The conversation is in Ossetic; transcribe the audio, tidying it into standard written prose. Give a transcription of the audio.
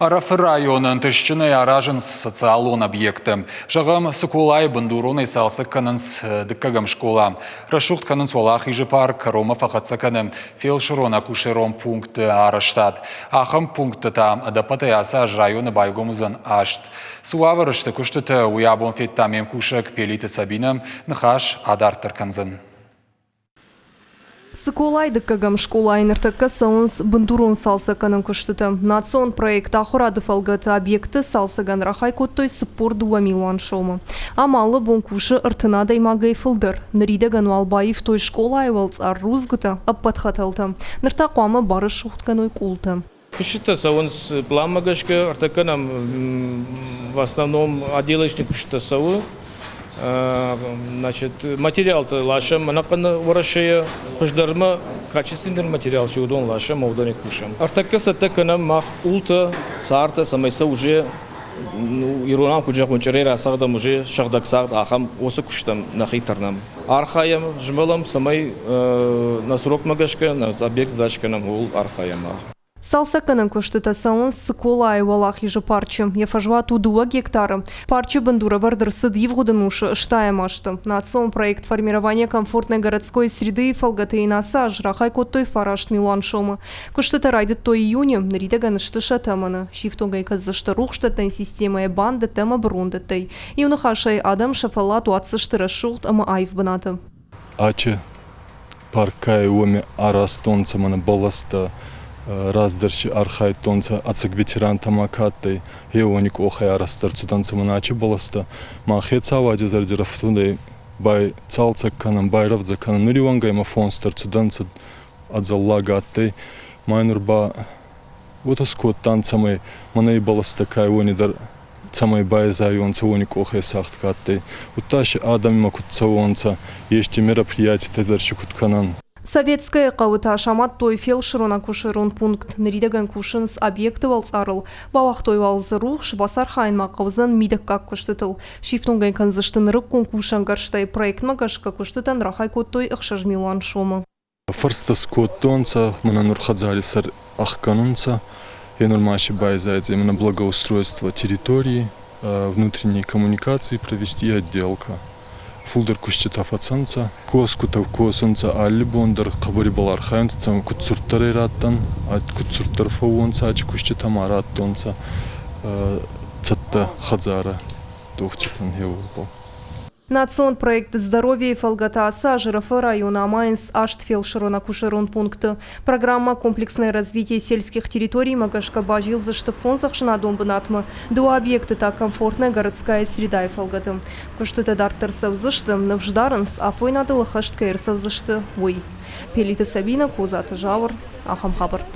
Ӕрӕфы районы ӕнтыстджынӕй аразынц социалон объекттӕ. Зӕгъӕм, Цыколайы бындуронӕй цалцӕг кӕнынц дыккӕгӕм скъола. Рӕсугъд кӕнынц Уӕлахизы парк, кӕронмӕ фӕхӕццӕ кӕны фелсырон-акушерон пункты арӕзтад. Ахӕм пункттӕ та ӕдӕппӕтӕй ацы аз районы байгом уыдзӕн аст. Цы уавӕры сты куыстытӕ, уый абон федта ме мкусӕг Пелиты Сабинӕ. Ныхас адарддӕр кӕндзӕн. Цыколайы дыккӕгӕм скъолайы ныртӕккӕ цӕуынц бындурон цалцӕггӕнӕн куыстытӕ. Национ проект Ахуырады фӕлгӕты объекты цалцӕгӕн рахай кодтой 42 милуан сомы. Ам алы бон кусы 30 адӕймагӕй фылдӕр. Ныридӕгӕн уал баивтой скъолайы уӕлцъар рудзгуытӕ, ӕппӕт хӕтӕлтӕ. Ныр та хъуамӕ барӕсугъд кӕной къултӕ. Куыстытӕ цӕуынц пъланмӕ гӕсгӕ, ӕртӕккӕ нӕм в основном отделочный куыстытӕ цӕуы. Значит, материалтӕ ласӕм ӕнӕхъӕн Уӕрӕсейӕ хуыздӕрмӕ качественный материал чи уыдон ласӕм, уыдонӕй кусӕм. Ӕртӕккӕ цӕттӕ кӕнӕм мах къултӕ, цартӕ, цӕмӕй сӕ уже иронау куыд зӕгъон, чъырӕй рацӕгъдӕм уже сыгъдӕг цагъд ахӕм уыцы куыстӕм нӕхи тырнӕм. Архайӕм, змӕлӕм, цӕмӕй нӕ срокмӕ гӕсгӕ нӕ объект сдач кӕнӕм, ууыл архайӕм мах. Цалцӕггӕнӕн куыстытӕ цӕуынц Цыколайы Уӕлахизы парчы. Йӕ фӕзуат у дыууӕ гектары. Парчы бындурӕвӕрд ӕрцыд ивгъуыд ӕнусы ӕстайӕм азты. Национ проект «Формирование комфортной городской среды»-йы фӕлгӕты йын ацы аз рахай кодтой фараст милуан сомы. Куыстытӕ райдыдтой июны, ныридӕгӕн сты сӕ тӕмӕны. Сифтонг ӕй кӕндзысты рухсдӕттӕн системӕйӕ, бандӕттӕ ӕмӕ брондӕттӕй. Иу ныхасӕй, адӕм сӕ фӕллад уадздзысты рӕсугъд ӕмӕ аив бынаты. Ачи паркӕй уоми аразтонцӕ мӕнӕ бӕлӕстӕ, раздӕр си архайдтонцӕ ӕцӕг ветерантӕмӕ ка адтӕй, гъе уони къохӕй арӕзт ӕрцудӕнцӕ мӕнӕ ачи бӕлӕстӕ. Ма хецауади зӕрди рӕфтудӕй байцалцӕг кӕнӕн, байрӕвдзӕ кӕнӕн. Нури уӕнгӕ имӕ фонстӕ ӕрцудӕнцӕ, ӕдзӕллаг адтӕй. Ма нур ба уотӕ скодтан, цӕмӕй мӕнӕ и бӕлӕстӕ ка уони дӕр цӕмӕй байзайуонцӕ, уони къохӕй цагъд ка адтӕй, удта си адӕммӕ куд цӕуонцӕ, ести мероприятитӕ дӕр си куд кӕнӕн. Советское хъӕуы та самадтой фелсырон-акушерон пункт. Ныридӕгӕн кусынц объекты уӕлцъарыл. Бауагътой уал дзы рухс, бацархайын ма хъӕудзӕн мидӕггаг куыстытыл. Сифтонг ӕй кӕндзысты нырыккон кусӕнгӕрзтӕй. Проектмӕ гӕсгӕ куыстытӕн рахай кодтой 6 милуан сомы. Фӕрстӕ скодтонцӕ, мӕнӕ нур хӕдзари сӕр ӕхгӕнунцӕ. Е нур ма си байзайдзӕй мӕнӕ благоустройство территории, внутренние коммуникации провести и отделка. Фулдӕр куститӕ фӕцӕнцӕ. Косгутӕ косунцӕ алли бон дӕр хъӕбӕр ибӕл архайунцӕ, цӕмӕй куд цурддӕрӕй раттӕн, куд цурддӕр фӕууонцӕ ачи куститӕ ма раттонцӕ цӕттӕ хӕдзарӕ дохтиртӕн хеуӕрбӕл. Национ проект «Здоровье» фӕлгӕты ацы аз Ӕрӕфы районы амайынц аст фелсырон-акушерон пункты. Программӕ «Комплексное развитие сельских территорий»-мӕ гӕсгӕ базилдзысты фондз ӕхсӕнадон бынатмӕ, дыууӕ объекты та «Комфортная городская среда»-йы фӕлгӕты. Куыстытӕ дарддӕр цӕудзысты, ныфс дарынц, афойнадыл ӕххӕст кӕй ӕрцӕудзысты, уый. Пелиты Сабинӕ, Козаты Зауыр, ахӕм хабӕрттӕ.